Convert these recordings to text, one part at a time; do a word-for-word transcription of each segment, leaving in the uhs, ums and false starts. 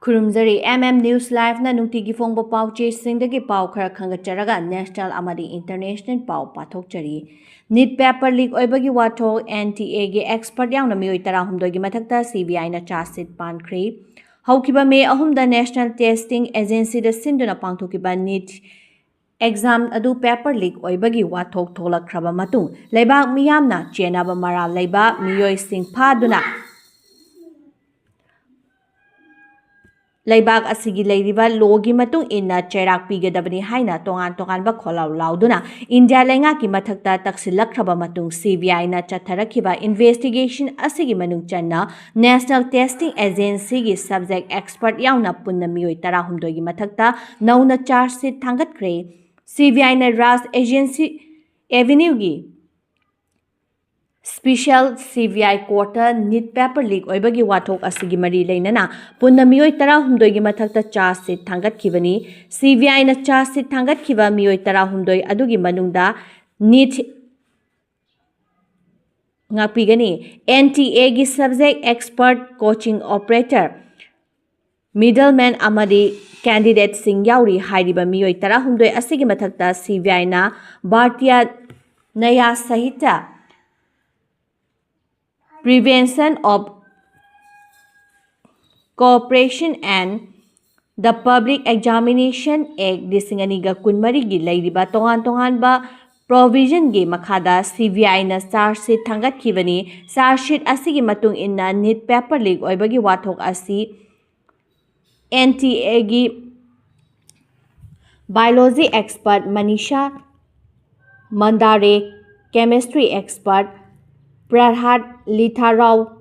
ꯈꯨꯔꯨꯝꯖꯔꯤ꯫ M M News Live ꯅ ꯅꯨꯡꯇꯤꯒꯤ ꯐꯣꯡꯕ ꯄꯥꯎ ꯆꯦꯁꯤꯡꯗꯒꯤ ꯄꯥꯎ ꯈꯔ ꯈꯟꯒꯠꯆꯔꯒ national ꯑꯃꯗꯤ international ꯄꯥꯎ ꯄꯥꯊꯣꯛꯆꯔꯤ꯫ NEET paper leak ꯑꯣꯏꯕꯒꯤ ꯋꯥꯊꯣꯛ, N T A ꯒꯤ expert ꯌꯥꯎꯅ ꯃꯤꯑꯣꯏ ꯇꯔꯥꯍꯨꯝꯗꯣꯏꯒꯤ ꯃꯊꯛꯇ C B I ꯅ charge sheet ꯄꯥꯟꯈ꯭ꯔꯦ꯫ ꯍꯧꯈꯤꯕ May ꯑꯍꯨꯝꯗ National Testing Agency ꯗ ꯁꯤꯟꯗꯨꯅ ꯄꯥꯡꯊꯣꯛꯈꯤꯕ NEET exam ꯑꯗꯨ paper leak ꯑꯣꯏꯕꯒꯤ ꯋꯥꯊꯣꯛ ꯊꯣꯛꯂꯛꯈ꯭ꯔꯕ ꯃꯇꯨꯡ, ꯂꯩꯕꯥꯛ ꯃꯤꯌꯥꯝꯅ ꯆꯦꯟꯅꯕ ꯃꯔꯥꯜ ꯂꯩꯕ ꯃꯤꯑꯣꯏꯁꯤꯡ ꯐꯥꯗꯨꯅ ꯂꯩꯕꯥꯛ ꯑꯁꯤꯒꯤ ꯂꯩꯔꯤꯕ law ꯒꯤ ꯃꯇꯨꯡ ꯏꯟꯅ ꯆꯩꯔꯥꯛ ꯄꯤꯒꯗꯕꯅꯤ ꯍꯥꯏꯅ ꯇꯣꯉꯥꯟ ꯇꯣꯉꯥꯟꯕ ꯈꯣꯜꯂꯥꯎ ꯂꯥꯎꯗꯨꯅ ꯏꯟꯗꯤꯌꯥ ꯂꯩꯉꯥꯛꯀꯤ ꯃꯊꯛꯇ ꯇꯛꯁꯤꯜꯂꯛꯈ꯭ꯔꯕ ꯃꯇꯨꯡ, C B I ꯅ ꯆꯠꯊꯔꯛꯈꯤꯕ investigation ꯑꯁꯤꯒꯤ ꯃꯅꯨꯡ ꯆꯟꯅ National Testing Agency ꯒꯤ subject expert ꯌꯥꯎꯅ ꯄꯨꯟꯅ ꯃꯤꯑꯣꯏ ꯇꯔꯥꯍꯨꯝꯗꯣꯏꯒꯤ ꯃꯊꯛꯇ ꯅꯧꯅ charge sheet ꯊꯥꯡꯒꯠꯈ꯭ꯔꯦ꯫ C B I ꯅ Raj Agency Avenue ꯒꯤ special C B I court ꯇ NEET paper leak ꯑꯣꯏꯕꯒꯤ ꯋꯥꯊꯣꯛ ꯑꯁꯤꯒꯤ ꯃꯔꯤ ꯂꯩꯅꯅ ꯄꯨꯟꯅ ꯃꯤꯑꯣꯏ ꯇꯔꯥꯍꯨꯝꯗꯣꯏꯒꯤ ꯃꯊꯛꯇ charge sheet ꯊꯥꯡꯒꯠꯈꯤꯕꯅꯤ꯫ C B I ꯅ charge sheet ꯊꯥꯡꯒꯠꯈꯤꯕ ꯃꯤꯑꯣꯏ ꯇꯔꯥꯍꯨꯝꯗꯣꯏ ꯑꯗꯨꯒꯤ ꯃꯅꯨꯡꯗ NEET, ꯉꯥꯛꯄꯤꯒꯅꯤ, N T A ꯒꯤ subject expert, coaching operator, middleman ꯑꯃꯗꯤ candidate ꯁꯤꯡ ꯌꯥꯎꯔꯤ꯫ ꯍꯥꯏꯔꯤꯕ ꯃꯤꯑꯣꯏ ꯇꯔꯥꯍꯨꯝꯗꯣꯏ ꯑꯁꯤꯒꯤ ꯃꯊꯛꯇ C B I ꯅ Bharatiya Nyaya Sanhita, Prevention of Corruption and the Public Examination Act ꯂꯤꯁꯤꯡ ꯑꯅꯤꯒ ꯀꯨꯟꯃꯔꯤꯒꯤ ꯂꯩꯔꯤꯕ ꯇꯣꯉꯥꯟ ꯇꯣꯉꯥꯟꯕ provision ꯒꯤ ꯃꯈꯥꯗ C B I ꯅ charge sheet ꯊꯥꯡꯒꯠꯈꯤꯕꯅꯤ꯫ Charge sheet ꯑꯁꯤꯒꯤ ꯃꯇꯨꯡ ꯏꯟꯅ NEET paper leak ꯑꯣꯏꯕꯒꯤ ꯋꯥꯊꯣꯛ ꯑꯁꯤ N T A ꯒꯤ biology expert Manisha Mandhare, chemistry expert Prahlad Litharao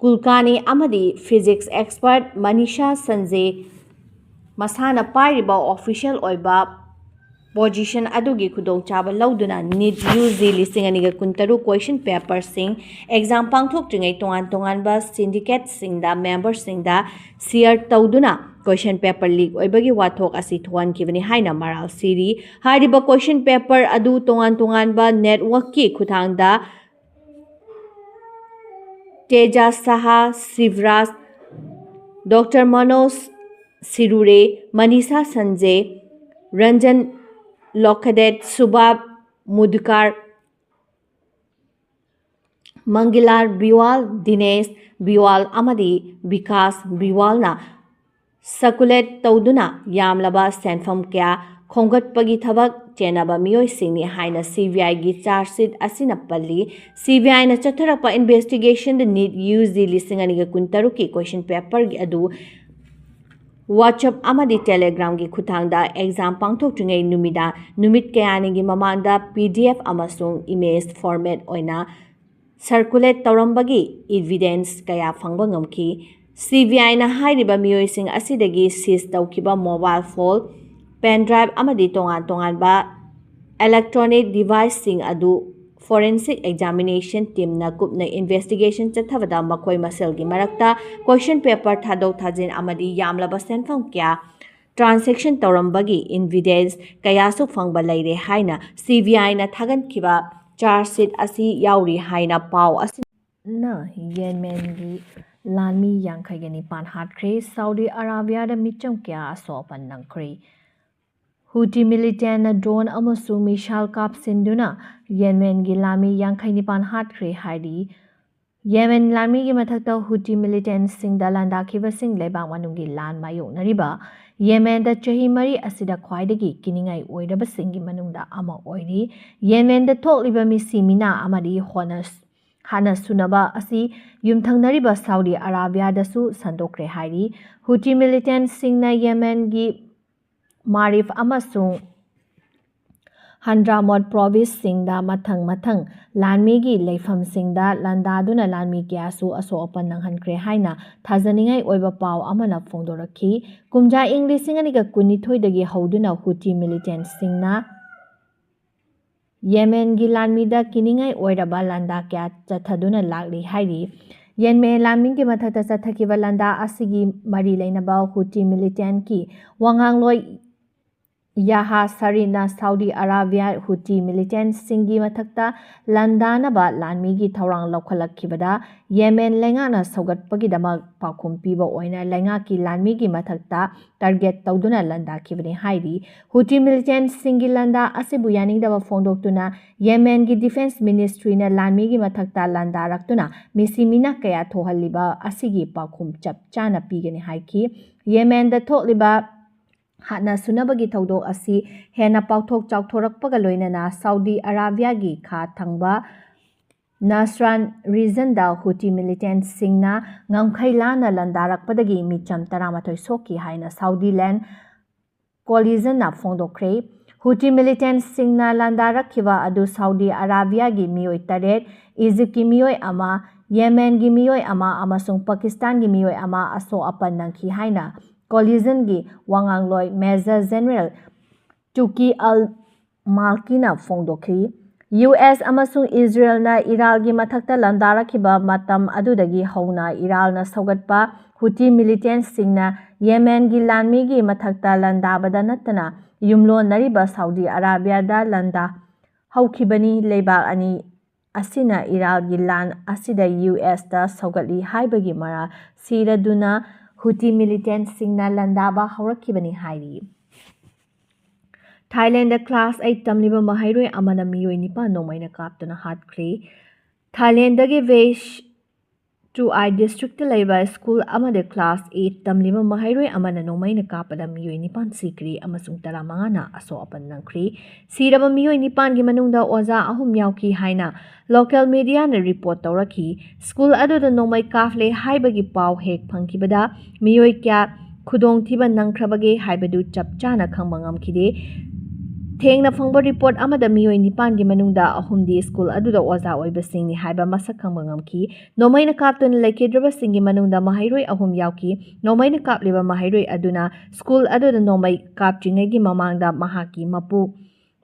Kulkarni ꯑꯃꯗꯤ physics expert Manisha Sanjay ꯃꯁꯥꯅ ꯄꯥꯏꯔꯤꯕ official ꯑꯣꯏꯕ position ꯑꯗꯨꯒꯤ ꯈꯨꯗꯣꯡꯆꯥꯕ ꯂꯧꯗꯨꯅ NEET U G ꯂꯤꯁꯤꯡ ꯑꯅꯤꯒ ꯀꯨꯟꯇꯔꯨꯛ question paper ꯁꯤꯡ exam ꯄꯥꯡꯊꯣꯛꯇ꯭ꯔꯤꯉꯩ ꯇꯣꯉꯥꯟ ꯇꯣꯉꯥꯟꯕ syndicate ꯁꯤꯡꯗ member ꯁꯤꯡꯗ share ꯇꯧꯗꯨꯅ question paper leak ꯑꯣꯏꯕꯒꯤ ꯋꯥꯊꯣꯛ ꯑꯁꯤ ꯊꯣꯛꯍꯟꯈꯤꯕꯅꯤ ꯍꯥꯏꯅ ꯃꯔꯥꯜ ꯁꯤꯔꯤ꯫ ꯍꯥꯏꯔꯤꯕ question paper ꯑꯗꯨ ꯇꯣꯉꯥꯟ ꯇꯣꯉꯥꯟꯕ network ꯀꯤ ꯈꯨꯠꯊꯥꯡꯗ ꯇꯦꯖ ꯁꯍꯥ, ꯁꯤꯕꯔꯥꯖ ꯗꯣꯛꯇꯔ ꯃꯅꯣꯖ ꯁꯤꯔꯨꯔꯦ, ꯃꯅꯤꯁꯥ ꯁꯟꯖꯦ, ꯔꯟꯖꯟ ꯂꯣꯈꯗꯦꯠ, ꯁꯨꯕꯥꯕ ꯃꯨꯗꯨꯀꯥꯔ, ꯃꯪꯒꯤꯂꯥꯔ ꯕꯤꯋꯥꯜ, ꯗꯤꯅꯦꯁ ꯕꯤꯋꯥꯜ ꯑꯃꯗꯤ ꯕꯤꯀꯥꯁ ꯕꯤꯋꯥꯜꯅ circulate ꯇꯧꯗꯨꯅ ꯌꯥꯝꯂꯕ ꯁꯦꯟꯐꯝ ꯀꯌꯥ ꯈꯣꯝꯒꯠꯄꯒꯤ ꯊꯕꯛ ꯆꯦꯟꯅꯕ ꯃꯤꯑꯣꯏꯁꯤꯡꯅꯤ ꯍꯥꯏꯅ C B I ꯒꯤ charge sheet ꯑꯁꯤꯅ ꯄꯜꯂꯤ꯫ C B I ꯅ ꯆꯠꯊꯔꯛꯄ investigationꯗ NEET U G ꯂꯤꯁꯤꯡ ꯑꯅꯤꯒ ꯀꯨꯟꯇꯔꯨꯛꯀꯤ question paper ꯑꯗꯨ WhatsApp ꯑꯃꯗꯤ Telegramꯒꯤ ꯈꯨꯠꯊꯥꯡꯗ exam ꯄꯥꯡꯊꯣꯛꯇ꯭ꯔꯤꯉꯩ ꯅꯨꯃꯤꯗꯥꯡ, ꯅꯨꯃꯤꯠ ꯀꯌꯥꯅꯤꯒꯤ ꯃꯃꯥꯡꯗ P D F ꯑꯃꯁꯨꯡ image format ꯑꯣꯏꯅ circulate ꯇꯧꯔꯝꯕꯒꯤ evidence ꯀꯌꯥ ꯐꯪꯕ ꯉꯝꯈꯤ꯫ C B I ꯅ ꯍꯥꯏꯔꯤꯕ ꯃꯤꯑꯣꯏꯁꯤꯡ ꯑꯁꯤꯗꯒꯤ seize ꯇꯧꯈꯤꯕ mobile phone, pen drive ꯑꯃꯗꯤ ꯇꯣꯉꯥꯟ ꯇꯣꯉꯥꯟꯕ electronic deviceꯁꯤꯡ ꯑꯗꯨ forensic examination teamꯅ ꯀꯨꯞꯅ investigation ꯆꯠꯊꯕꯗ ꯃꯈꯣꯏ ꯃꯁꯦꯜꯒꯤ ꯃꯔꯛꯇ question paper ꯊꯥꯗꯣꯛ ꯊꯥꯖꯤꯟ ꯑꯃꯗꯤ ꯌꯥꯝꯂꯕ ꯁꯦꯟꯐꯝ ꯀꯌꯥ transaction ꯇꯧꯔꯝꯕꯒꯤ evidence ꯀꯌꯥꯁꯨ ꯐꯪꯕ ꯂꯩꯔꯦ ꯍꯥꯏꯅ C B I ꯅ ꯊꯥꯒꯠꯈꯤꯕ charge sheet ꯑꯁꯤ ꯌꯥꯎꯔꯤ ꯍꯥꯏꯅ ꯄꯥꯎ ꯑꯁꯤꯅ ꯌꯦꯃꯦꯟꯒꯤ ꯂꯥꯟꯃꯤ ꯌꯥꯡꯈꯩꯒ ꯅꯤꯄꯥꯟ ꯍꯥꯠꯈ꯭ꯔꯦ꯫ ꯁꯥꯎꯗꯤ ꯑꯔꯥꯕꯤꯌꯥꯗ ꯃꯤꯆꯝ ꯀꯌꯥ ꯑꯁꯣꯛ ꯑꯄꯟ ꯅꯪꯈ꯭ꯔꯦ꯫ ꯍꯨꯇꯤ militantꯅ drone ꯑꯃꯁꯨꯡ missile ꯀꯥꯞꯁꯤꯟꯗꯨꯅ ꯌꯦꯃꯦꯟꯒꯤ ꯂꯥꯟꯃꯤ ꯌꯥꯡꯈꯩ ꯅꯤꯄꯥꯟ ꯍꯥꯠꯈ꯭ꯔꯦ ꯍꯥꯏꯔꯤ꯫ ꯌꯦꯃꯦꯟ ꯂꯥꯟꯃꯤꯒꯤ ꯃꯊꯛꯇ ꯍꯨꯇꯤ militantꯁꯤꯡꯗ ꯂꯥꯟꯗꯥꯈꯤꯕꯁꯤꯡ ꯂꯩꯕꯥꯛ ꯃꯅꯨꯡꯒꯤ ꯂꯥꯟ ꯃꯥꯌꯣꯛꯅꯔꯤꯕ ꯌꯦꯃꯦꯟꯗ ꯆꯍꯤ ꯃꯔꯤ ꯑꯁꯤꯗ ꯈ꯭ꯋꯥꯏꯗꯒꯤ ꯀꯤꯅꯤꯡꯉꯥꯏ ꯑꯣꯏꯔꯕꯁꯤꯡꯒꯤ ꯃꯅꯨꯡꯗ ꯑꯃ ꯑꯣꯏꯔꯤ꯫ ꯌꯦꯃꯦꯟꯗ ꯊꯣꯛꯂꯤꯕ ꯃꯤꯁꯤ ꯃꯤꯅꯥ ꯑꯃꯗꯤ ꯍꯣꯠꯅ-, ꯍꯥꯟꯅ ꯁꯨꯅꯕ ꯑꯁꯤ ꯌꯨꯝꯊꯪꯅꯔꯤꯕ ꯁꯥꯎꯗꯤ ꯑꯔꯥꯕꯤꯌꯥꯗꯁꯨ ꯁꯟꯗꯣꯛꯈ꯭ꯔꯦ ꯍꯥꯏꯔꯤ꯫ ꯍꯨꯇꯤ militantꯁꯤꯡꯅ ꯌꯦꯃꯦꯟꯒꯤ ꯃꯥꯔꯤꯐ ꯑꯃꯁꯨꯡ ꯍꯟꯗ꯭ꯔꯥꯃꯣꯠ provinceꯁꯤꯡꯗ ꯃꯊꯪ ꯃꯊꯪ ꯂꯥꯟꯃꯤꯒꯤ ꯂꯩꯐꯝꯁꯤꯡꯗ ꯂꯥꯟꯗꯥꯗꯨꯅ ꯂꯥꯟꯃꯤ ꯀꯌꯥꯁꯨ ꯑꯁꯣꯛ ꯑꯄꯟ ꯅꯪꯍꯟꯈ꯭ꯔꯦ ꯍꯥꯏꯅ ꯊꯥꯖꯅꯤꯡꯉꯥꯏ ꯑꯣꯏꯕ ꯄꯥꯎ ꯑꯃꯅ ꯐꯣꯡꯗꯣꯔꯛꯈꯤ꯫ ꯀꯨꯝꯖꯥ ꯏꯪ ꯂꯤꯁꯤꯡ ꯑꯅꯤꯒ ꯀꯨꯟꯅꯤꯊꯣꯏꯗꯒꯤ ꯍꯧꯗꯨꯅ ꯍꯨꯇꯤ militantꯁꯤꯡꯅ ꯌꯦꯃꯦꯟꯒꯤ ꯂꯥꯟꯃꯤꯗ ꯀꯤꯅꯤꯡꯉꯥꯏ ꯑꯣꯏꯔꯕ ꯂꯥꯟꯗꯥ ꯀꯌꯥ ꯆꯠꯊꯗꯨꯅ ꯂꯥꯛꯂꯤ ꯍꯥꯏꯔꯤ꯫ ꯌꯦꯃꯦꯟ ꯂꯥꯟꯃꯤꯒꯤ ꯃꯊꯛꯇ ꯆꯠꯊꯈꯤꯕ ꯂꯥꯟꯗꯥ ꯑꯁꯤꯒꯤ ꯃꯔꯤ ꯂꯩꯅꯕ ꯍꯨꯇꯤ militantꯀꯤ ꯋꯥꯉꯥꯡꯂꯣꯏ ꯌꯥꯍꯥ ꯁꯔꯤꯟꯅ ꯁꯥꯎꯗꯤ ꯑꯔꯥꯕꯤꯌꯥ ꯍꯨꯇꯤ ꯃꯤꯂꯤꯇꯦꯟꯠꯁꯤꯡꯒꯤ ꯃꯊꯛꯇ ꯂꯥꯟꯗꯥꯅꯕ ꯂꯥꯟꯃꯤꯒꯤ ꯊꯧꯔꯥꯡ ꯂꯧꯈꯠꯂꯛꯈꯤꯕꯗ ꯌꯦꯃꯦꯟ ꯂꯩꯉꯥꯛꯅ ꯁꯧꯒꯠꯄꯒꯤꯗꯃꯛ ꯄꯥꯎꯈꯨꯝ ꯄꯤꯕ ꯑꯣꯏꯅ ꯂꯩꯉꯥꯛꯀꯤ ꯂꯥꯟꯃꯤꯒꯤ ꯃꯊꯛꯇ ꯇꯥꯔꯒꯦꯠ ꯇꯧꯗꯨꯅ ꯂꯥꯟꯗꯥꯈꯤꯕꯅꯤ ꯍꯥꯏꯔꯤ꯫ ꯍꯨꯇꯤ ꯃꯤꯂꯤꯇꯦꯟꯠꯁꯤꯡꯒꯤ ꯂꯥꯟꯗꯥ ꯑꯁꯤꯕꯨ ꯌꯥꯅꯤꯡꯗꯕ ꯐꯣꯡꯗꯣꯛꯇꯨꯅ ꯌꯦꯃꯦꯟꯒꯤ ꯗꯤꯐꯦꯟꯁ ꯃꯤꯅꯤꯁꯇ꯭ꯔꯤꯅ ꯂꯥꯟꯃꯤꯒꯤ ꯃꯊꯛꯇ ꯂꯥꯟꯗꯥꯔꯛꯇꯨꯅ ꯃꯤꯁꯤ ꯃꯤꯅꯥ ꯀꯌꯥ ꯊꯣꯛꯍꯜꯂꯤꯕ ꯑꯁꯤꯒꯤ ꯄꯥꯎꯈꯨꯝ ꯆꯞ ꯆꯥꯅ ꯄꯤꯒꯅꯤ ꯍꯥꯏꯈꯤ꯫ ꯌꯦꯃꯦꯟꯗ ꯊꯣꯛꯂꯤꯕ ꯍꯥꯠꯅ ꯁꯨꯅꯕꯒꯤ ꯊꯧꯗꯣꯛ ꯑꯁꯤ ꯍꯦꯟꯅ ꯄꯥꯛꯊꯣꯛ ꯆꯥꯎꯊꯣꯔꯛꯄꯒ ꯂꯣꯏꯅꯅ ꯁꯥꯎꯗꯤ ꯑꯔꯥꯕꯤꯌꯥꯒꯤ ꯈꯥ ꯊꯪꯕ ꯅꯁꯔꯥꯟ ꯔꯤꯖꯟꯗ ꯍꯨꯇꯤ ꯃꯤꯂꯤꯇꯦꯟꯠꯁꯤꯡꯅ ꯉꯝꯈꯩ ꯂꯥꯟꯅ ꯂꯥꯟꯗꯥꯔꯛꯄꯗꯒꯤ ꯃꯤꯆꯝ ꯇꯔꯥꯃꯥꯊꯣꯏ ꯁꯣꯛꯈꯤ ꯍꯥꯏꯅ ꯁꯥꯎꯗꯤ ꯂꯦꯟ ꯀꯣꯂꯤꯖꯟꯅ ꯐꯣꯡꯗꯣꯛꯈ꯭ꯔꯦ꯫ ꯍꯨꯇꯤ ꯃꯤꯂꯤꯇꯦꯟꯠꯁꯤꯡꯅ ꯂꯥꯟꯗꯥꯔꯛꯈꯤꯕ ꯑꯗꯨ ꯁꯥꯎꯗꯤ ꯑꯔꯥꯕꯤꯌꯥꯒꯤ ꯃꯤꯑꯣꯏ ꯇꯔꯦꯠ, ꯏꯖꯤꯞꯀꯤ ꯃꯤꯑꯣꯏ ꯑꯃ, ꯌꯦꯃꯦꯟꯒꯤ ꯃꯤꯑꯣꯏ ꯑꯃ ꯑꯃꯁꯨꯡ ꯄꯥꯀꯤꯁꯇꯥꯟꯒꯤ ꯃꯤꯑꯣꯏ ꯑꯃ ꯑꯁꯣꯛ ꯑꯄꯟ ꯅꯪꯈꯤ ꯍꯥꯏꯅ ꯀꯣꯂꯤꯖꯟꯒꯤ ꯋꯥꯉꯥꯡꯂꯣꯏ ꯃꯦꯖꯔ ꯖꯦꯅꯔꯦꯜ ꯇꯨꯀꯤ ꯑꯜ ꯃꯥꯜꯀꯤꯅ ꯐꯣꯡꯗꯣꯛꯈꯤ꯫ ꯌꯨ ꯑꯦꯁ ꯑꯃꯁꯨꯡ ꯏꯖꯔꯦꯜꯅ ꯏꯔꯥꯜꯒꯤ ꯃꯊꯛꯇ ꯂꯥꯟꯗꯥꯔꯛꯈꯤꯕ ꯃꯇꯝ ꯑꯗꯨꯗꯒꯤ ꯍꯧꯅ ꯏꯔꯥꯜꯅ ꯁꯧꯒꯠꯄ ꯍꯨꯇꯤ ꯃꯤꯂꯤꯇꯦꯟꯠꯁꯤꯡꯅ ꯌꯦꯃꯦꯟꯒꯤ ꯂꯥꯟꯃꯤꯒꯤ ꯃꯊꯛꯇ ꯂꯥꯟꯗꯥꯕꯗ ꯅꯠꯇꯅ ꯌꯨꯝꯂꯣꯟꯅꯔꯤꯕ ꯁꯥꯎꯗꯤ ꯑꯔꯥꯕꯤꯌꯥꯗ ꯂꯥꯟꯗꯥ ꯍꯧꯈꯤꯕꯅꯤ꯫ ꯂꯩꯕꯥꯛ ꯑꯅꯤ ꯑꯁꯤꯅ ꯏꯔꯥꯜꯒꯤ ꯂꯥꯟ ꯑꯁꯤꯗ ꯌꯨ ꯑꯦꯁꯇ ꯁꯧꯒꯠꯂꯤ ꯍꯥꯏꯕꯒꯤ ꯃꯔꯥꯜ ꯁꯤꯔꯗꯨꯅ ꯍꯨꯇꯤ ꯃꯤꯂꯤꯇꯦꯟꯠꯁꯤꯡꯅ ꯂꯥꯟꯗꯥꯕ ꯍꯧꯔꯛꯈꯤꯕꯅꯤ ꯍꯥꯏꯔꯤ꯫ ꯊꯥꯏꯂꯦꯟꯗ ꯀ꯭ꯂꯥꯁ ꯑꯩꯠ ꯇꯝꯂꯤꯕ ꯃꯍꯩꯔꯣꯏ ꯑꯃꯅ ꯃꯤꯑꯣꯏ ꯅꯤꯄꯥꯟ ꯅꯣꯡꯃꯩꯅ ꯀꯥꯞꯇꯨꯅ ꯍꯥꯠꯈ꯭ꯔꯦ꯫ ꯊꯥꯏꯂꯦꯟꯗꯒꯤ ꯋꯦꯁ ꯇꯨ ꯑꯥꯏ ꯗꯤꯁꯇ꯭ꯔꯤꯛꯇ ꯂꯩꯕ ꯁ꯭ꯀꯨꯜ ꯑꯃꯗ ꯀ꯭ꯂꯥꯁ ꯑꯩꯠ ꯇꯝꯂꯤꯕ ꯃꯍꯩꯔꯣꯏ ꯑꯃꯅ ꯅꯣꯡꯃꯩꯅ ꯀꯥꯞꯄꯗ ꯃꯤꯑꯣꯏ ꯅꯤꯄꯥꯟ ꯁꯤꯈ꯭ꯔꯦ ꯑꯃꯁꯨꯡ ꯇꯔꯥꯃꯉꯥꯅ ꯑꯁꯣꯛ ꯑꯄꯟ ꯅꯪꯈ꯭ꯔꯦ꯫ ꯁꯤꯔꯕ ꯃꯤꯑꯣꯏ ꯅꯤꯄꯥꯟꯒꯤ ꯃꯅꯨꯡꯗ ꯑꯣꯖꯥ ꯑꯍꯨꯝ ꯌꯥꯎꯈꯤ ꯍꯥꯏꯅ ꯂꯣꯀꯦꯜ ꯃꯤꯗꯤꯌꯥꯅ ꯔꯤꯄꯣꯔꯠ ꯇꯧꯔꯛꯈꯤ꯫ ꯁ꯭ꯀꯨꯜ ꯑꯗꯨꯗ ꯅꯣꯡꯃꯩ ꯀꯥꯞꯂꯦ ꯍꯥꯏꯕꯒꯤ ꯄꯥꯎ ꯍꯦꯛ ꯐꯪꯈꯤꯕꯗ ꯃꯤꯑꯣꯏ ꯀꯌꯥ ꯈꯨꯗꯣꯡꯊꯤꯕ ꯅꯪꯈ꯭ꯔꯕꯒꯦ ꯍꯥꯏꯕꯗꯨ ꯆꯞ ꯆꯥꯅ ꯈꯪꯕ ꯉꯝꯈꯤꯗꯦ꯫ ꯊꯦꯡꯅ ꯐꯪꯕ ꯔꯤꯄꯣꯔꯠ ꯑꯃꯗ ꯃꯤꯑꯣꯏ ꯅꯤꯄꯥꯟꯒꯤ ꯃꯅꯨꯡꯗ ꯑꯍꯨꯝꯗꯤ ꯁ꯭ꯀꯨꯜ ꯑꯗꯨꯗ ꯑꯣꯖꯥ ꯑꯣꯏꯕꯁꯤꯡꯅꯤ ꯍꯥꯏꯕ ꯃꯁꯛ ꯈꯪꯕ ꯉꯝꯈꯤ꯫ ꯅꯣꯡꯃꯩꯅ ꯀꯥꯞꯇꯨꯅ ꯂꯩꯈꯤꯗ꯭ꯔꯕꯁꯤꯡꯒꯤ ꯃꯅꯨꯡꯗ ꯃꯍꯩꯔꯣꯏ ꯑꯍꯨꯝ ꯌꯥꯎꯈꯤ꯫ ꯅꯣꯡꯃꯩꯅ ꯀꯥꯞꯂꯤꯕ ꯃꯍꯩꯔꯣꯏ ꯑꯗꯨꯅ ꯁ꯭ꯀꯨꯜ ꯑꯗꯨꯗ ꯅꯣꯡꯃꯩ ꯀꯥꯞꯇ꯭ꯔꯤꯉꯩꯒꯤ ꯃꯃꯥꯡꯗ ꯃꯍꯥꯛꯀꯤ ꯃꯄꯨ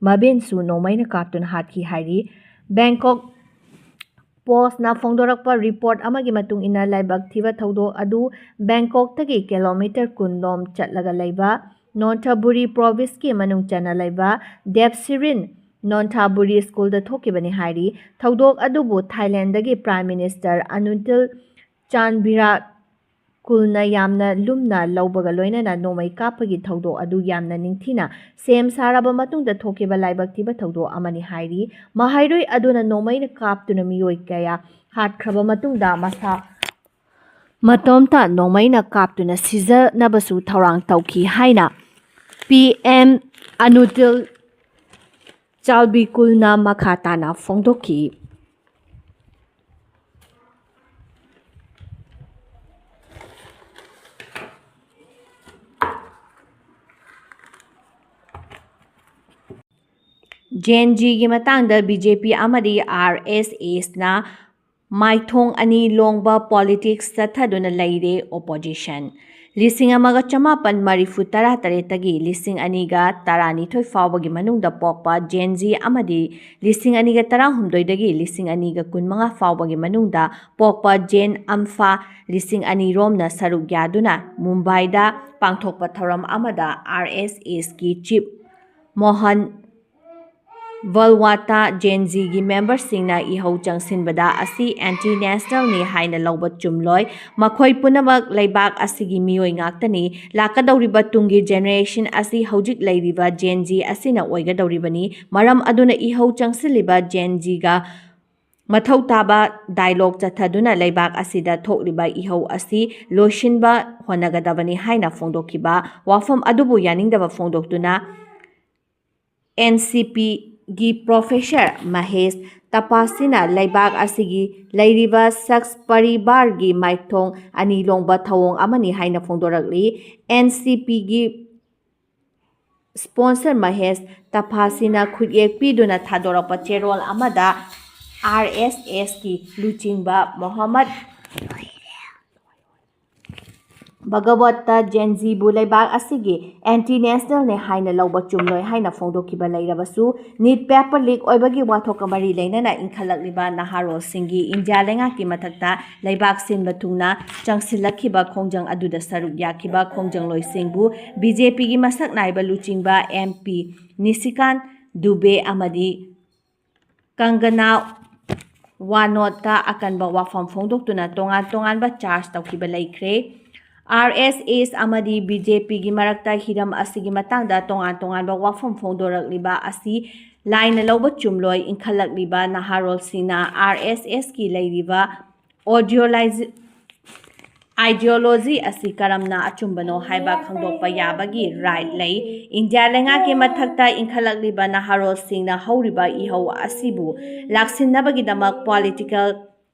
ꯃꯕꯦꯟꯁꯨ ꯅꯣꯡꯃꯩꯅ ꯀꯥꯞꯇꯨꯅ ꯍꯥꯠꯈꯤ ꯍꯥꯏꯔꯤ꯫ ꯕꯦꯡꯀꯣꯛ ꯄꯣꯁꯅ ꯐꯣꯡꯗꯣꯔꯛꯄ ꯔꯤꯄꯣꯔꯠ ꯑꯃꯒꯤ ꯃꯇꯨꯡ ꯏꯟꯅ ꯂꯥꯏꯕꯛ ꯊꯤꯕ ꯊꯧꯗꯣꯛ ꯑꯗꯨ ꯕꯦꯡꯀꯣꯛꯇꯒꯤ ꯀꯤꯂꯣꯃꯤꯇꯔ ꯀꯨꯟ ꯂꯣꯝ ꯆꯠꯂꯒ ꯂꯩꯕ ꯅꯣꯟꯊꯥꯕꯨꯔꯤ ꯄ꯭ꯔꯣꯚꯤꯟꯁꯀꯤ ꯃꯅꯨꯡ ꯆꯟꯅ ꯂꯩꯕ ꯗꯦꯕꯁꯤꯔꯤꯟ ꯅꯣꯟꯊꯥꯕꯨꯔꯤ ꯁ꯭ꯀꯨꯜꯗ ꯊꯣꯛꯈꯤꯕꯅꯤ ꯍꯥꯏꯔꯤ꯫ ꯊꯧꯗꯣꯛ ꯑꯗꯨꯕꯨ ꯊꯥꯏꯂꯦꯟꯗꯒꯤ ꯄ꯭ꯔꯥꯏꯝ ꯃꯤꯅꯤꯁꯇꯔ ꯑꯅꯨꯇꯤꯜ ꯆꯥꯟꯕꯤꯔꯥ ꯀꯨꯜꯅ ꯌꯥꯝꯅ ꯂꯨꯝꯅ ꯂꯧꯕꯒ ꯂꯣꯏꯅꯅ ꯅꯣꯡꯃꯩ ꯀꯥꯞꯄꯒꯤ ꯊꯧꯗꯣꯛ ꯑꯗꯨ ꯌꯥꯝꯅ ꯅꯤꯡꯊꯤꯅ ꯁꯦꯝ ꯁꯥꯔꯕ ꯃꯇꯨꯡꯗ ꯊꯣꯛꯈꯤꯕ ꯂꯥꯏꯕꯛ ꯊꯤꯕ ꯊꯧꯗꯣꯛ ꯑꯃꯅꯤ ꯍꯥꯏꯔꯤ꯫ ꯃꯍꯩꯔꯣꯏ ꯑꯗꯨꯅ ꯅꯣꯡꯃꯩꯅ ꯀꯥꯞꯇꯨꯅ ꯃꯤꯑꯣꯏ ꯀꯌꯥ ꯍꯥꯠꯈ꯭ꯔꯕ ꯃꯇꯨꯡꯗ ꯃꯁꯥ ꯃꯇꯣꯝꯇ ꯅꯣꯡꯃꯩꯅ ꯀꯥꯞꯇꯨꯅ ꯁꯤꯖꯅꯕꯁꯨ ꯊꯧꯔꯥꯡ ꯇꯧꯈꯤ ꯍꯥꯏꯅ ꯄꯤ ꯑꯦꯝ ꯑꯅꯨꯇꯤꯜ ꯆꯥꯜꯕꯤꯀꯨꯜꯅ ꯃꯈꯥ ꯇꯥꯅ ꯐꯣꯡꯗꯣꯛꯈꯤ꯫ ꯖꯦꯟ ꯖꯤꯒꯤ ꯃꯇꯥꯡꯗ ꯕꯤ ꯖꯦ ꯄꯤ ꯑꯃꯗꯤ ꯑꯥꯔ ꯑꯦꯁ ꯑꯦꯁꯅ ꯃꯥꯏꯊꯣꯡ ꯑꯅꯤ ꯂꯣꯡꯕ ꯄꯣꯂꯤꯇꯤꯛꯁ ꯆꯠꯊꯗꯨꯅ ꯂꯩꯔꯦ ꯑꯣꯄꯣꯖꯤꯁꯟ꯫ ꯂꯤꯁꯤꯡ ꯑꯃꯒ ꯆꯃꯥꯄꯟ ꯃꯔꯤꯐꯨ ꯇꯔꯥ ꯇꯔꯦꯠꯇꯒꯤ ꯂꯤꯁꯤꯡ ꯑꯅꯤꯒ ꯇꯔꯥꯅꯤꯊꯣꯏ ꯐꯥꯎꯕꯒꯤ ꯃꯅꯨꯡꯗ ꯄꯣꯛꯄ ꯖꯦꯟ ꯖꯤ ꯑꯃꯗꯤ ꯂꯤꯁꯤꯡ ꯑꯅꯤꯒ ꯇꯔꯥꯍꯨꯝꯗꯣꯏꯗꯒꯤ ꯂꯤꯁꯤꯡ ꯑꯅꯤꯒ ꯀꯨꯟꯃꯉꯥ ꯐꯥꯎꯕꯒꯤ ꯃꯅꯨꯡꯗ ꯄꯣꯛꯄ ꯖꯦꯟ ꯑꯝꯐꯥ ꯂꯤꯁꯤꯡ ꯑꯅꯤ ꯔꯣꯝꯅ ꯁꯔꯨꯛ ꯌꯥꯗꯨꯅ ꯃꯨꯝꯕꯥꯏꯗ ꯄꯥꯡꯊꯣꯛꯄ ꯊꯧꯔꯝ ꯑꯃꯗ ꯑꯥꯔ ꯑꯦꯁ ꯑꯦꯁꯀꯤ ꯆꯤꯞ ꯃꯣꯍꯟ ꯚꯜꯋꯥꯇꯥ ꯖꯦꯟ ꯖꯤꯒꯤ ꯃꯦꯝꯕꯔꯁꯤꯡꯅ ꯏꯍꯧ ꯆꯪꯁꯤꯟꯕꯗ ꯑꯁꯤ ꯑꯦꯟꯇꯤ ꯅꯦꯁꯅꯦꯜꯅꯤ ꯍꯥꯏꯅ ꯂꯧꯕ ꯆꯨꯝꯂꯣꯏ꯫ ꯃꯈꯣꯏ ꯄꯨꯝꯅꯃꯛ ꯂꯩꯕꯥꯛ ꯑꯁꯤꯒꯤ ꯃꯤꯑꯣꯏ ꯉꯥꯛꯇꯅꯤ꯫ ꯂꯥꯛꯀꯗꯧꯔꯤꯕ ꯇꯨꯡꯒꯤ ꯖꯦꯅꯦꯔꯦꯁꯟ ꯑꯁꯤ ꯍꯧꯖꯤꯛ ꯂꯩꯔꯤꯕ ꯖꯦꯟ ꯖꯤ ꯑꯁꯤꯅ ꯑꯣꯏꯒꯗꯧꯔꯤꯕꯅꯤ꯫ ꯃꯔꯝ ꯑꯗꯨꯅ ꯏꯍꯧ ꯆꯪꯁꯤꯜꯂꯤꯕ ꯖꯦꯟ ꯖꯤꯒ ꯃꯊꯧ ꯇꯥꯕ ꯗꯥꯏꯂꯣꯒ ꯆꯠꯊꯗꯨꯅ ꯂꯩꯕꯥꯛ ꯑꯁꯤꯗ ꯊꯣꯛꯂꯤꯕ ꯏꯍꯧ ꯑꯁꯤ ꯂꯣꯏꯁꯤꯟꯕ ꯍꯣꯠꯅꯒꯗꯕꯅꯤ ꯍꯥꯏꯅ ꯐꯣꯡꯗꯣꯛꯈꯤꯕ ꯋꯥꯐꯝ ꯑꯗꯨꯕꯨ ꯌꯥꯅꯤꯡꯗꯕ ꯐꯣꯡꯗꯣꯛꯇꯨꯅ ꯑꯦꯟ ꯁꯤ ꯄꯤꯒꯤ ꯄ꯭ꯔꯣꯐꯦꯁꯔ ꯃꯍꯦꯁ ꯇꯄꯥꯁꯤꯅ ꯂꯩꯕꯥꯛ ꯑꯁꯤꯒꯤ ꯂꯩꯔꯤꯕ ꯁꯛꯁ ꯄꯔꯤꯕꯥꯔꯒꯤ ꯃꯥꯏꯊꯣꯡ ꯑꯅꯤ ꯂꯣꯡꯕ ꯊꯧꯑꯣꯡ ꯑꯃꯅꯤ ꯍꯥꯏꯅ ꯐꯣꯡꯗꯣꯔꯛꯂꯤ꯫ ꯑꯦꯟ ꯁꯤ ꯄꯤꯒꯤ ꯁ꯭ꯄꯣꯟꯁꯔ ꯃꯍꯦꯁ ꯇꯄꯥꯁꯤꯅ ꯈꯨꯠꯌꯦꯛ ꯄꯤꯗꯨꯅ ꯊꯥꯗꯣꯔꯛꯄ ꯆꯦꯔꯣꯜ ꯑꯃꯗ ꯑꯥꯔ ꯑꯦꯁ ꯑꯦꯁꯀꯤ ꯂꯨꯆꯤꯡꯕ ꯃꯣꯍꯝꯃꯗ ꯚꯒꯋꯠꯇ ꯖꯦꯟ ꯖꯤꯕꯨ ꯂꯩꯕꯥꯛ ꯑꯁꯤꯒꯤ ꯑꯦꯟꯇꯤ ꯅꯦꯁꯅꯦꯜꯅꯦ ꯍꯥꯏꯅ ꯂꯧꯕ ꯆꯨꯝꯂꯣꯏ ꯍꯥꯏꯅ ꯐꯣꯡꯗꯣꯛꯈꯤꯕ ꯂꯩꯔꯕꯁꯨ, ꯅꯤꯠ ꯄꯦꯄꯔ ꯂꯤꯛ ꯑꯣꯏꯕꯒꯤ ꯋꯥꯊꯣꯛꯀ ꯃꯔꯤ ꯂꯩꯅꯅ ꯏꯟꯈꯠꯂꯛꯂꯤꯕ ꯅꯍꯥꯔꯣꯜꯁꯤꯡꯒꯤ ꯏꯟꯗꯤꯌꯥ ꯂꯩꯉꯥꯛꯀꯤ ꯃꯊꯛꯇ ꯂꯩꯕꯥꯛ ꯁꯤꯟꯕ ꯊꯨꯡꯅ ꯆꯪꯁꯤꯜꯂꯛꯈꯤꯕ ꯈꯣꯡꯖꯪ ꯑꯗꯨꯗ ꯁꯔꯨꯛ ꯌꯥꯈꯤꯕ ꯈꯣꯡꯖꯪꯂꯣꯏꯁꯤꯡꯕꯨ ꯕꯤ ꯖꯦ ꯄꯤꯒꯤ ꯃꯁꯛ ꯅꯥꯏꯕ ꯂꯨꯆꯤꯡꯕ ꯑꯦꯝ ꯄꯤ ꯅꯤꯁꯤꯀꯥꯟ ꯗꯨꯕꯦ ꯑꯃꯗꯤ ꯀꯪꯒꯅꯥ ꯋꯥꯅꯣꯠꯇ ꯑꯀꯟꯕ ꯋꯥꯐꯝ ꯐꯣꯡꯗꯣꯛꯇꯨꯅ ꯇꯣꯉꯥꯟ ꯇꯣꯉꯥꯟꯕ ꯆꯥꯔꯖ ꯇꯧꯈꯤꯕ ꯂꯩꯈ꯭ꯔꯦ꯫ ꯑꯥꯔ ꯑꯦꯁ ꯑꯦꯁ ꯑꯃꯗꯤ ꯕꯤ ꯖꯦ ꯄꯤꯒꯤ ꯃꯔꯛꯇ ꯍꯤꯔꯝ ꯑꯁꯤꯒꯤ ꯃꯇꯥꯡꯗ ꯇꯣꯉꯥꯟ ꯇꯣꯉꯥꯟꯕ ꯋꯥꯐꯝ ꯐꯣꯡꯗꯣꯔꯛꯂꯤꯕ ꯑꯁꯤ ꯂꯥꯏꯅ ꯂꯧꯕ ꯆꯨꯝꯂꯣꯏ꯫ ꯏꯟꯈꯠꯂꯛꯂꯤꯕ ꯅꯍꯥꯔꯣꯜꯁꯤꯡꯅ ꯑꯥꯔ ꯑꯦꯁ ꯑꯦꯁꯀꯤ ꯂꯩꯔꯤꯕ ꯑꯣꯗꯤꯑꯣꯂꯥꯏꯖ-, ꯑꯥꯏꯗꯤꯑꯣꯂꯣꯖꯤ ꯑꯁꯤ ꯀꯔꯝꯅ ꯑꯆꯨꯝꯕꯅꯣ ꯍꯥꯏꯕ ꯈꯪꯗꯣꯛꯄ ꯌꯥꯕꯒꯤ ꯔꯥꯏꯠ ꯂꯩ꯫ ꯏꯟꯗꯤꯌꯥ ꯂꯩꯉꯥꯛꯀꯤ ꯃꯊꯛꯇ ꯏꯟꯈꯠꯂꯛꯂꯤꯕ ꯅꯍꯥꯔꯣꯜꯁꯤꯡꯅ ꯍꯧꯔꯤꯕ ꯏꯍꯧ ꯑꯁꯤꯕꯨ ꯂꯥꯛꯁꯤꯟꯅꯕꯒꯤꯗꯃꯛ ꯄꯣꯂꯤꯇꯤꯀꯦꯜ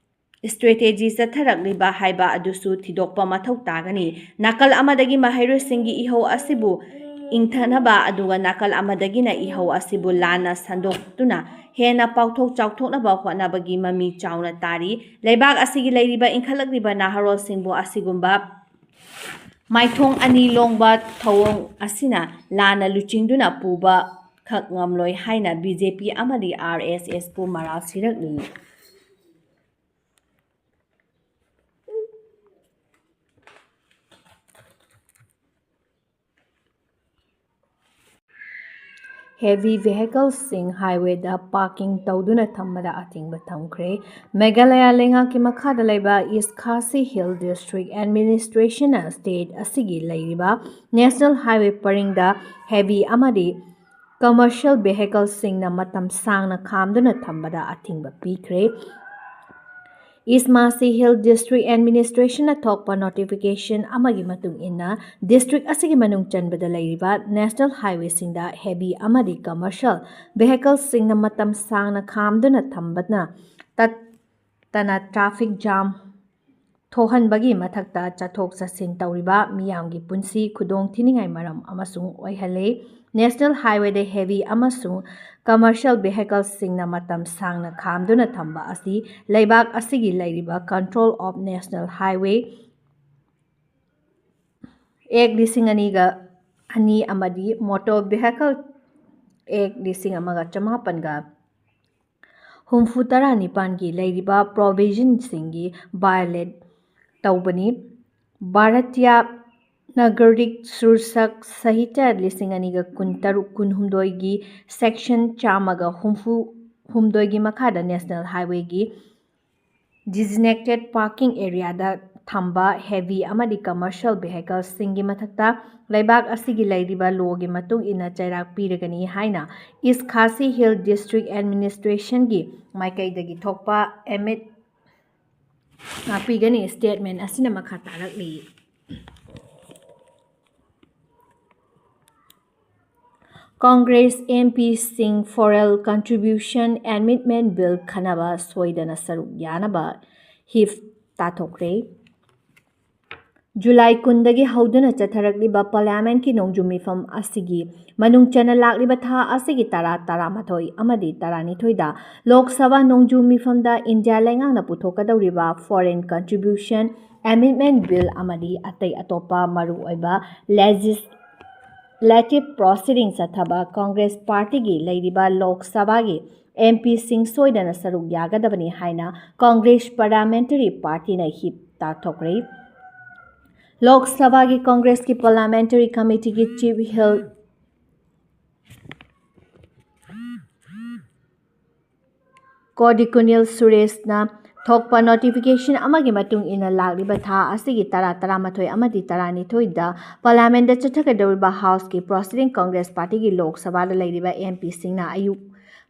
ꯏꯁꯇ꯭ꯔꯦꯇꯦꯖꯤ ꯆꯠꯊꯔꯛꯂꯤꯕ ꯍꯥꯏꯕ ꯑꯗꯨꯁꯨ ꯊꯤꯗꯣꯛꯄ ꯃꯊꯧ ꯇꯥꯒꯅꯤ꯫ ꯅꯥꯀꯜ ꯑꯃꯗꯒꯤ ꯃꯍꯩꯔꯣꯏꯁꯤꯡꯒꯤ ꯏꯍꯧ ꯑꯁꯤꯕꯨ ꯏꯪꯊꯅꯕ ꯑꯗꯨꯒ ꯅꯥꯀꯜ ꯑꯃꯗꯒꯤꯅ ꯏꯍꯧ ꯑꯁꯤꯕꯨ ꯂꯥꯟꯅ ꯁꯟꯗꯣꯛꯇꯨꯅ ꯍꯦꯟꯅ ꯄꯥꯎꯊꯣꯛ ꯆꯥꯎꯊꯣꯛꯅꯕ ꯍꯣꯠꯅꯕꯒꯤ ꯃꯃꯤ ꯆꯥꯎꯅ ꯇꯥꯔꯤ꯫ ꯂꯩꯕꯥꯛ ꯑꯁꯤꯒꯤ ꯂꯩꯔꯤꯕ ꯏꯟꯈꯠꯂꯛꯂꯤꯕ ꯅꯍꯥꯔꯣꯜꯁꯤꯡꯕꯨ ꯑꯁꯤꯒꯨꯝꯕ ꯃꯥꯏꯊꯣꯡ ꯑꯅꯤ ꯂꯣꯡꯕ ꯊꯧꯑꯣꯡ ꯑꯁꯤꯅ ꯂꯥꯟꯅ ꯂꯨꯆꯤꯡꯗꯨꯅ ꯄꯨꯕ ꯈꯛ ꯉꯝꯂꯣꯏ ꯍꯥꯏꯅ ꯕꯤ ꯖꯦ ꯄꯤ ꯑꯃꯗꯤ ꯑꯥꯔ ꯑꯦꯁ ꯑꯦꯁꯄꯨ ꯃꯔꯥꯜ ꯁꯤꯔꯛꯂꯤ꯫ ꯍꯦꯚꯤ ꯚꯦꯍꯤꯀꯜꯁꯤꯡ ꯍꯥꯏꯋꯦꯗ ꯄꯥꯔꯀꯤꯡ ꯇꯧꯗꯨꯅ ꯊꯝꯕꯗ ꯑꯊꯤꯡꯕ ꯊꯝꯈ꯭ꯔꯦ꯫ ꯃꯦꯘꯥꯂꯌꯥ ꯂꯩꯉꯥꯛꯀꯤ ꯃꯈꯥꯗ ꯂꯩꯕ ꯏꯁ ꯈꯥꯁꯤ ꯍꯤꯜ ꯗꯤꯁꯇ꯭ꯔꯤꯛ ꯑꯦꯗꯃꯤꯅꯤꯁꯇ꯭ꯔꯦꯁꯟꯅ ꯁ꯭ꯇꯦꯠ ꯑꯁꯤꯒꯤ ꯂꯩꯔꯤꯕ ꯅꯦꯁꯅꯦꯜ ꯍꯥꯏꯋꯦ ꯄꯔꯤꯡꯗ ꯍꯦꯚꯤ ꯑꯃꯗꯤ ꯀꯃꯔꯁꯤꯌꯦꯜ ꯚꯦꯍꯤꯀꯜꯁꯤꯡꯅ ꯃꯇꯝ ꯁꯥꯡꯅ ꯈꯥꯝꯗꯨꯅ ꯊꯝꯕꯗ ꯑꯊꯤꯡꯕ ꯄꯤꯈ꯭ꯔꯦ꯫ ꯏꯁ ꯈꯥꯁꯤ ꯍꯤꯜ ꯗꯤꯁꯇ꯭ꯔꯤꯛ ꯑꯦꯗꯃꯤꯅꯤꯁꯇ꯭ꯔꯦꯁꯟꯅ ꯊꯣꯛꯄ ꯅꯣꯇꯤꯐꯤꯀꯦꯁꯟ ꯑꯃꯒꯤ ꯃꯇꯨꯡ ꯏꯟꯅ, ꯗꯤꯁꯇ꯭ꯔꯤꯛ ꯑꯁꯤꯒꯤ ꯃꯅꯨꯡ ꯆꯟꯕꯗ ꯂꯩꯔꯤꯕ ꯅꯦꯁꯅꯦꯜ ꯍꯥꯏꯋꯦꯁꯤꯡꯗ ꯍꯦꯚꯤ ꯑꯃꯗꯤ ꯀꯃꯔꯁꯤꯌꯦꯜ ꯚꯦꯍꯤꯀꯜꯁꯤꯡꯅ ꯃꯇꯝ ꯁꯥꯡꯅ ꯈꯥꯝꯗꯨꯅ ꯊꯝꯕꯅ ꯇꯠꯇꯅ ꯇ꯭ꯔꯥꯐꯤꯛ ꯖꯥꯝ ꯊꯣꯛꯍꯟꯕꯒꯤ ꯃꯊꯛꯇ ꯆꯠꯊꯣꯛ ꯆꯠꯁꯤꯟ ꯇꯧꯔꯤꯕ ꯃꯤꯌꯥꯝꯒꯤ ꯄꯨꯟꯁꯤ ꯈꯨꯗꯣꯡ ꯊꯤꯅꯤꯡꯉꯥꯏ ꯃꯔꯝ ꯑꯃꯁꯨ ꯑꯣꯏꯍꯜꯂꯤ꯫ ꯅꯦꯁꯅꯦꯜ ꯍꯥꯏꯋꯦꯗ ꯍꯦꯚꯤ ꯑꯃꯁꯨꯡ ꯀꯃꯔꯁꯤꯌꯦꯜ ꯚꯦꯍꯤꯀꯜꯁꯤꯡꯅ ꯃꯇꯝ ꯁꯥꯡꯅ ꯈꯥꯝꯗꯨꯅ ꯊꯝꯕ ꯑꯁꯤ ꯂꯩꯕꯥꯛ ꯑꯁꯤꯒꯤ ꯂꯩꯔꯤꯕ ꯀꯟꯇ꯭ꯔꯣꯜ ꯑꯣꯐ ꯅꯦꯁꯅꯦꯜ ꯍꯥꯏꯋꯦ ꯑꯦꯛ ꯂꯤꯁꯤꯡ ꯑꯅꯤꯒ ꯑꯅꯤ ꯑꯃꯗꯤ Motor Vehicle Act ꯂꯤꯁꯤꯡ ꯑꯃꯒ ꯆꯃꯥꯄꯟꯒ ꯍꯨꯝꯐꯨ ꯇꯔꯥ ꯅꯤꯄꯥꯟꯒꯤ ꯂꯩꯔꯤꯕ provisionꯁꯤꯡꯒꯤ violate ꯇꯧꯕꯅꯤ꯫ ꯚꯥꯔꯇꯤꯌꯥ ꯅꯥꯒꯔꯤꯛ ꯁꯨꯔꯁꯛ ꯁꯍꯤꯇ ꯂꯤꯁꯤꯡ ꯑꯅꯤꯒ ꯀꯨꯟꯇꯔꯨꯛ ꯀꯨꯟꯍꯨꯝꯗꯣꯏꯒꯤ section ꯆꯥꯝꯃꯒ ꯍꯨꯝꯐꯨ ꯍꯨꯝꯗꯣꯏꯒꯤ ꯃꯈꯥꯗ National Highwayꯒꯤ designated parking areaꯗ ꯊꯝꯕ heavy ꯑꯃꯗꯤ commercial vehicleꯁꯤꯡꯒꯤ ꯃꯊꯛꯇ ꯂꯩꯕꯥꯛ ꯑꯁꯤꯒꯤ ꯂꯩꯔꯤꯕ lawꯒꯤ ꯃꯇꯨꯡ ꯏꯟꯅ ꯆꯩꯔꯥꯛ ꯄꯤꯔꯒꯅꯤ ꯍꯥꯏꯅ East Khasi Hills District Administrationꯒꯤ ꯃꯥꯏꯀꯩꯗꯒꯤ ꯊꯣꯛꯄ ꯑꯦꯃꯤꯠ ꯄꯤꯒꯅꯤ꯫ Statement ꯑꯁꯤꯅ ꯃꯈꯥ ꯇꯥꯔꯛꯂꯤ꯫ Congress MPꯁꯤꯡ Foreign Contribution Amendment Bill ꯈꯟꯅꯕ ꯁꯣꯏꯗꯅ ꯁꯔꯨꯛ ꯌꯥꯅꯕ whip ꯇꯥꯊꯣꯛꯈ꯭ꯔꯦ꯫ ꯖꯨꯂꯥꯏ ꯀꯨꯟꯗꯒꯤ ꯍꯧꯗꯨꯅ ꯆꯠꯊꯔꯛꯂꯤꯕ Parliamentꯀꯤ ꯅꯣꯡꯖꯨ ꯃꯤꯐꯝ ꯑꯁꯤꯒꯤ ꯃꯅꯨꯡ ꯆꯟꯅ ꯂꯥꯛꯂꯤꯕ ꯊꯥ ꯑꯁꯤꯒꯤ ꯇꯔꯥ, ꯇꯔꯥꯃꯥꯊꯣꯏ ꯑꯃꯗꯤ ꯇꯔꯥꯅꯤꯊꯣꯏꯗ ꯂꯣꯛ ꯁꯚꯥ ꯅꯣꯡꯖꯨ ꯃꯤꯐꯝꯗ ꯏꯟꯗꯤꯌꯥ ꯂꯩꯉꯥꯛꯅ ꯄꯨꯊꯣꯛꯀꯗꯧꯔꯤꯕ Foreign Contribution Amendment Bill ꯑꯃꯗꯤ ꯑꯇꯩ ꯑꯇꯣꯞꯄ ꯃꯔꯨꯑꯣꯏꯕ legislative proceeding ꯆꯠꯊꯕ Congress Partyꯒꯤ ꯂꯩꯔꯤꯕ ꯂꯣꯛ ꯁꯚꯥꯒꯤ MPꯁꯤꯡ ꯁꯣꯏꯗꯅ ꯁꯔꯨꯛ ꯌꯥꯒꯗꯕꯅꯤ ꯍꯥꯏꯅ Congress Parliamentary Partyꯅ whip ꯇꯥꯊꯣꯛꯈ꯭ꯔꯦ꯫ ꯂꯣꯛ ꯁꯚꯥꯒꯤ Congressꯀꯤ Parliamentary Committeeꯒꯤ Chief Hill Koti Kunal Sureshꯅ ꯊꯣꯛꯄ notification ꯑꯃꯒꯤ ꯃꯇꯨꯡ ꯏꯟꯅ ꯂꯥꯛꯂꯤꯕ ꯊꯥ ꯑꯁꯤꯒꯤ ꯇꯔꯥ, ꯇꯔꯥꯃꯥꯊꯣꯏ ꯑꯃꯗꯤ ꯇꯔꯥꯅꯤꯊꯣꯏꯗ Parliamentꯗ ꯆꯠꯊꯒꯗꯧꯔꯤꯕ Houseꯀꯤ proceeding Congress Partyꯒꯤ ꯂꯣꯛ ꯁꯚꯥꯗ ꯂꯩꯔꯤꯕ MPꯁꯤꯡꯅ ꯑꯌꯨꯛ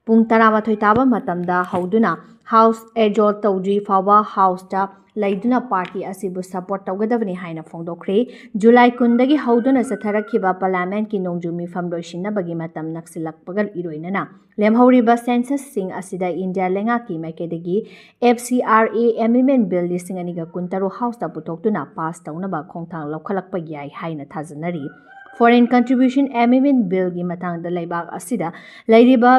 ꯄꯨꯡ ꯇꯔꯥꯃꯥꯊꯣꯏ ꯇꯥꯕ ꯃꯇꯝꯗ ꯍꯧꯗꯨꯅ House adjourn ꯇꯧꯗ꯭ꯔꯤ ꯐꯥꯎꯕ Houseꯇ ꯂꯩꯗꯨꯅ party ꯑꯁꯤꯕꯨ support ꯇꯧꯒꯗꯕꯅꯤ ꯍꯥꯏꯅ ꯐꯣꯡꯗꯣꯛꯈ꯭ꯔꯦ꯫ ꯖꯨꯂꯥꯏ ꯀꯨꯟꯗꯒꯤ ꯍꯧꯗꯨꯅ ꯆꯠꯊꯔꯛꯈꯤꯕ Parliamentꯀꯤ ꯅꯣꯡꯖꯨ ꯃꯤꯐꯝ ꯂꯣꯏꯁꯤꯟꯅꯕꯒꯤ ꯃꯇꯝ ꯅꯛꯁꯤꯜꯂꯛꯄꯒ ꯏꯔꯣꯏꯅꯅ ꯂꯦꯝꯍꯧꯔꯤꯕ censusꯁꯤꯡ ꯑꯁꯤꯗ ꯏꯟꯗꯤꯌꯥ ꯂꯩꯉꯥꯛꯀꯤ ꯃꯥꯏꯀꯩꯗꯒꯤ FCRA Amendment Bill ꯂꯤꯁꯤꯡ ꯑꯅꯤꯒ ꯀꯨꯟꯇꯔꯨꯛ Houseꯇ ꯄꯨꯊꯣꯛꯇꯨꯅ pass ꯇꯧꯅꯕ ꯈꯣꯡꯊꯥꯡ ꯂꯧꯈꯠꯂꯛꯄ ꯌꯥꯏ ꯍꯥꯏꯅ ꯊꯥꯖꯅꯔꯤ꯫ Foreign Contribution Amendment Billꯒꯤ ꯃꯇꯥꯡꯗ ꯂꯩꯕꯥꯛ ꯑꯁꯤꯗ ꯂꯩꯔꯤꯕ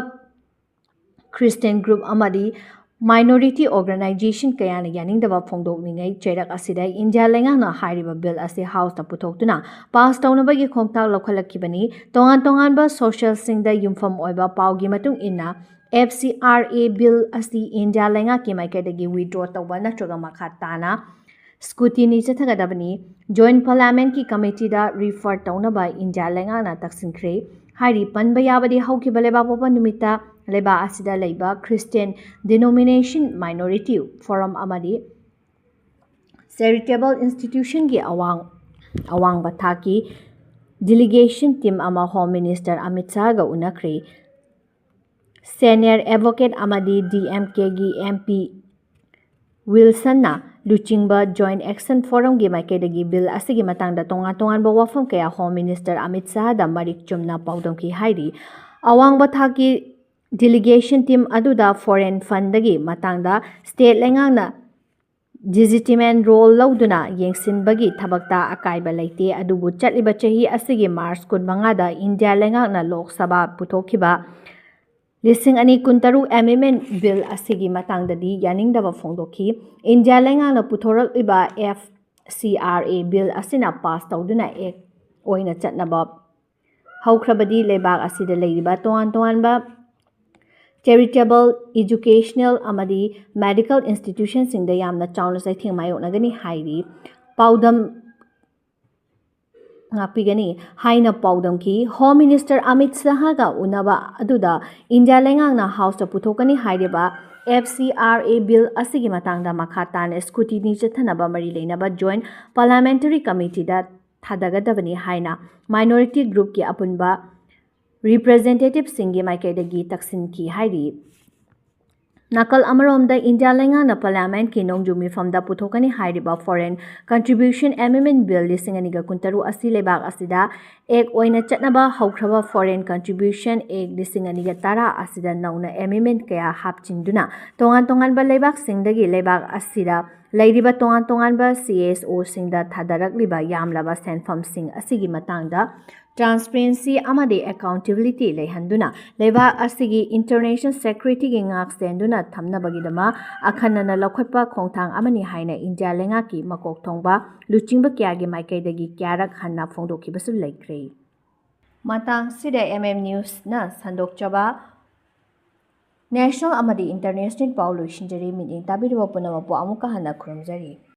Christian group ꯑꯃꯗꯤ Minority organization ꯀꯌꯥꯅ ꯌꯥꯅꯤꯡꯗꯕ ꯐꯣꯡꯗꯣꯛꯂꯤꯉꯩ ꯆꯩꯔꯛ ꯑꯁꯤꯗ ꯏꯟꯗꯤꯌꯥ ꯂꯩꯉꯥꯛꯅ ꯍꯥꯏꯔꯤꯕ ꯕꯤꯜ ꯑꯁꯤ ꯍꯥꯎꯁꯇ ꯄꯨꯊꯣꯛꯇꯨꯅ ꯄꯥꯁ ꯇꯧꯅꯕꯒꯤ ꯈꯣꯡꯊꯥꯡ ꯂꯧꯈꯠꯂꯛꯈꯤꯕꯅꯤ꯫ ꯇꯣꯉꯥꯟ ꯇꯣꯉꯥꯟꯕ ꯁꯣꯔꯁꯦꯁꯁꯤꯡꯗ ꯌꯨꯝꯐꯝ ꯑꯣꯏꯕ ꯄꯥꯎꯒꯤ ꯃꯇꯨꯡ ꯏꯟꯅ, F C R A bill ꯑꯁꯤ ꯏꯟꯗꯤꯌꯥ ꯂꯩꯉꯥꯛꯀꯤ ꯃꯥꯏꯀꯩꯗꯒꯤ ꯋꯤꯗ꯭ꯔꯣ ꯇꯧꯕ ꯅꯠꯇ꯭ꯔꯒ ꯃꯈꯥ ꯇꯥꯅ ꯁ꯭ꯀ꯭ꯔꯨꯇꯤꯅꯤ ꯆꯠꯊꯒꯗꯕꯅꯤ꯫ ꯖꯣꯏꯟꯠ ꯄꯥꯔꯂꯤꯌꯥꯃꯦꯟꯠꯀꯤ ꯀꯃꯤꯇꯤꯗ ꯔꯤꯐꯔ ꯇꯧꯅꯕ ꯏꯟꯗꯤꯌꯥ ꯂꯩꯉꯥꯛꯅ ꯇꯛꯁꯤꯟꯈ꯭ꯔꯦ꯫ ꯍꯥꯏꯔꯤ ꯄꯟꯕ ꯌꯥꯕꯗꯤ ꯍꯧꯈꯤꯕ ꯂꯩꯕꯥꯛꯄꯣꯛꯄ ꯅꯨꯃꯤꯠꯇ ꯂꯩꯕꯥꯛ ꯑꯁꯤꯗ ꯂꯩꯕ ꯈ꯭ꯔꯤꯁꯇꯤꯌꯟ ꯗꯤꯅꯣꯃꯤꯅꯦꯁꯟ ꯃꯥꯏꯅꯣꯔꯤꯇꯤ ꯐꯣꯔꯝ ꯑꯃꯗꯤ ꯆꯦꯔꯤꯇꯦꯕꯜ ꯏꯟꯁꯇꯤꯇ꯭ꯌꯨꯁꯟꯒꯤ ꯑꯋꯥꯡ ꯑꯋꯥꯡꯕ ꯊꯥꯛꯀꯤ ꯗꯤꯂꯤꯒꯦꯁꯟ ꯇꯤꯝ ꯑꯃ ꯍꯣꯝ ꯃꯤꯅꯤꯁꯇꯔ ꯑꯃꯤꯠ ꯁꯥꯍꯒ ꯎꯅꯈ꯭ꯔꯦ꯫ ꯁꯦꯅꯤꯌꯔ ꯑꯦꯗꯚꯣꯀꯦꯠ ꯑꯃꯗꯤ D M K ꯒꯤ M P ꯋꯤꯜꯁꯟꯅ ꯂꯨꯆꯤꯡꯕ ꯖꯣꯏꯟꯠ ꯑꯦꯛꯁꯟ ꯐꯣꯔꯝꯒꯤ ꯃꯥꯏꯀꯩꯗꯒꯤ ꯕꯤꯜ ꯑꯁꯤꯒꯤ ꯃꯇꯥꯡꯗ ꯇꯣꯉꯥꯟ ꯇꯣꯉꯥꯟꯕ ꯋꯥꯐꯝ ꯀꯌꯥ ꯍꯣꯝ ꯃꯤꯅꯤꯁꯇꯔ ꯑꯃꯤꯠ ꯁꯥꯍꯗ ꯃꯔꯤꯛ ꯆꯨꯝꯅ ꯄꯥꯎꯗꯝꯈꯤ꯫ ꯍꯥꯏꯔꯤ ꯑꯋꯥꯡꯕ ꯊꯥꯛꯀꯤ ꯗꯤꯂꯤꯒꯦꯁꯟ ꯇꯤꯝ ꯑꯗꯨꯗ ꯐꯣꯔꯦꯟ ꯐꯟꯗꯒꯤ ꯃꯇꯥꯡꯗ ꯁ꯭ꯇꯦꯠ ꯂꯩꯉꯥꯛꯅ ꯂꯤꯖꯤꯇꯤꯃꯦꯟ ꯔꯣꯜ ꯂꯧꯗꯨꯅ ꯌꯦꯡꯁꯤꯟꯕꯒꯤ ꯊꯕꯛꯇ ꯑꯀꯥꯏꯕ ꯂꯩꯇꯦ, ꯑꯗꯨꯕꯨ ꯆꯠꯂꯤꯕ ꯆꯍꯤ ꯑꯁꯤꯒꯤ ꯃꯥꯔꯆ ꯀꯨꯟꯃꯉꯥꯗ ꯏꯟꯗꯤꯌꯥ ꯂꯩꯉꯥꯛꯅ ꯂꯣꯛ ꯁꯚꯥ ꯄꯨꯊꯣꯛꯈꯤꯕ ꯂꯤꯁꯤꯡ ꯑꯅꯤ ꯀꯨꯟꯇꯔꯨꯛ ꯑꯦꯃꯦꯟꯃꯦꯟꯠ ꯕꯤꯜ ꯑꯁꯤꯒꯤ ꯃꯇꯥꯡꯗꯗꯤ ꯌꯥꯅꯤꯡꯗꯕ ꯐꯣꯡꯗꯣꯛꯈꯤ꯫ ꯏꯟꯗꯤꯌꯥ ꯂꯩꯉꯥꯛꯅ ꯄꯨꯊꯣꯔꯛꯂꯤꯕ F C R A bill ꯑꯁꯤꯅ ꯄꯥꯁ ꯇꯧꯗꯨꯅ ꯑꯦꯛ ꯑꯣꯏꯅ ꯆꯠꯅꯕ ꯍꯧꯈ꯭ꯔꯕꯗꯤ ꯂꯩꯕꯥꯛ ꯑꯁꯤꯗ ꯂꯩꯔꯤꯕ ꯇꯣꯉꯥꯟ ꯇꯣꯉꯥꯟꯕ ꯆꯦꯔꯤꯇꯦꯕꯜ, ꯏꯖꯨꯀꯦꯁꯅꯦꯜ ꯑꯃꯗꯤ ꯃꯦꯗꯤꯀꯦꯜ ꯏꯟꯁꯇꯤꯇ꯭ꯌꯨꯁꯟꯁꯤꯡꯗ ꯌꯥꯝꯅ ꯆꯥꯎꯅ ꯆꯩꯊꯦꯡ ꯃꯥꯌꯣꯛꯅꯒꯅꯤ ꯍꯥꯏꯔꯤ꯫ ꯄꯥꯎꯗꯝ ꯉꯥꯛꯄꯤꯒꯅꯤ ꯍꯥꯏꯅ ꯄꯥꯎꯗꯝꯈꯤ꯫ ꯍꯣꯝ ꯃꯤꯅꯤꯁꯇꯔ ꯑꯃꯤꯠ ꯁꯥꯍꯒ ꯎꯅꯕ ꯑꯗꯨꯗ ꯏꯟꯗꯤꯌꯥ ꯂꯩꯉꯥꯛꯅ ꯍꯥꯎꯁꯇ ꯄꯨꯊꯣꯛꯀꯅꯤ ꯍꯥꯏꯔꯤꯕ F C R A bill ꯑꯁꯤꯒꯤ ꯃꯇꯥꯡꯗ ꯃꯈꯥ ꯇꯥꯅ ꯁ꯭ꯀ꯭ꯔꯨꯇꯤꯅꯤ ꯆꯠꯊꯅꯕ ꯃꯔꯤ ꯂꯩꯅꯕ ꯖꯣꯏꯟꯠ ꯄꯥꯔꯂꯤꯌꯥꯃꯦꯟꯇꯔꯤ ꯀꯃꯤꯇꯤꯗ ꯊꯥꯗꯒꯗꯕꯅꯤ ꯍꯥꯏꯅ ꯃꯥꯏꯅꯣꯔꯤꯇꯤ ꯒ꯭ꯔꯨꯞꯀꯤ ꯑꯄꯨꯟꯕ ꯔꯤꯄ꯭ꯔꯖꯦꯟꯇꯦꯇꯤꯚꯁꯤꯡꯒꯤ ꯃꯥꯏꯀꯩꯗꯒꯤ ꯇꯛꯁꯤꯟꯈꯤ ꯍꯥꯏꯔꯤ꯫ ꯅꯥꯀꯜ ꯑꯃꯔꯣꯝꯗ ꯏꯟꯗꯤꯌꯥ ꯂꯩꯉꯥꯛꯅ ꯄꯥꯔꯂꯤꯌꯥꯃꯦꯟꯠꯀꯤ ꯅꯣꯡꯖꯨ ꯃꯤꯐꯝꯗ ꯄꯨꯊꯣꯛꯀꯅꯤ ꯍꯥꯏꯔꯤꯕ ꯐꯣꯔꯦꯟ ꯀꯟꯇ꯭ꯔꯤꯕ꯭ꯌꯨꯁꯟ ꯑꯦꯃꯦꯟꯃꯦꯟꯠ ꯕꯤꯜ ꯂꯤꯁꯤꯡ ꯑꯅꯤꯒ ꯀꯨꯟꯇꯔꯨꯛ ꯑꯁꯤ ꯂꯩꯕꯥꯛ ꯑꯁꯤꯗ ꯑꯦꯛ ꯑꯣꯏꯅ ꯆꯠꯅꯕ ꯍꯧꯈ꯭ꯔꯕ ꯐꯣꯔꯦꯟ ꯀꯟꯇ꯭ꯔꯤꯕ꯭ꯌꯨꯁꯟ ꯑꯦꯛ ꯂꯤꯁꯤꯡ ꯑꯅꯤꯒ ꯇꯔꯥ ꯑꯁꯤꯗ ꯅꯧꯅ ꯑꯦꯃꯦꯟꯃꯦꯟꯠ ꯀꯌꯥ ꯍꯥꯞꯆꯤꯟꯗꯨꯅ ꯇꯣꯉꯥꯟ ꯇꯣꯉꯥꯟꯕ ꯂꯩꯕꯥꯛꯁꯤꯡꯗꯒꯤ ꯂꯩꯕꯥꯛ ꯑꯁꯤꯗ ꯂꯩꯔꯤꯕ ꯇꯣꯉꯥꯟ ꯇꯣꯉꯥꯟꯕ C S O ꯁꯤꯡꯗ ꯊꯥꯗꯔꯛꯂꯤꯕ ꯌꯥꯝꯂꯕ ꯁꯦꯟꯐꯝꯁꯤꯡ ꯑꯁꯤꯒꯤ ꯃꯇꯥꯡꯗ transparency ꯑꯃꯗꯤ accountability ꯂꯩꯍꯟꯗꯨꯅ ꯂꯩꯕꯥꯛ ꯑꯁꯤꯒꯤ international security ꯒꯤ ꯉꯥꯛ ꯁꯦꯟꯗꯨꯅ ꯊꯝꯅꯕꯒꯤꯗꯃꯛ ꯑꯈꯟꯅꯅ ꯂꯧꯈꯠꯄ ꯈꯣꯡꯊꯥꯡ ꯑꯃꯅꯤ ꯍꯥꯏꯅ ꯏꯟꯗꯤꯌꯥ ꯂꯩꯉꯥꯛꯀꯤ ꯃꯀꯣꯛ ꯊꯣꯡꯕ ꯂꯨꯆꯤꯡꯕ ꯀꯌꯥꯒꯤ ꯃꯥꯏꯀꯩꯗꯒꯤ ꯀꯌꯥꯔꯛ ꯍꯟꯅ ꯐꯣꯡꯗꯣꯛꯈꯤꯕꯁꯨ ꯂꯩꯈ꯭ꯔꯦ꯫ ꯃꯇꯥꯡꯁꯤꯗ M M News ꯅ ꯁꯟꯗꯣꯛꯆꯕ national ꯑꯃꯗꯤ international ꯄꯥꯎ ꯂꯣꯏꯁꯤꯟꯖꯔꯤ꯫ ꯃꯤꯠꯌꯦꯡ ꯇꯥꯕꯤꯔꯤꯕ ꯄꯨꯝꯅꯃꯛꯄꯨ ꯑꯃꯨꯛꯀ ꯍꯟꯅ ꯈꯨꯔꯨꯝꯖꯔꯤ꯫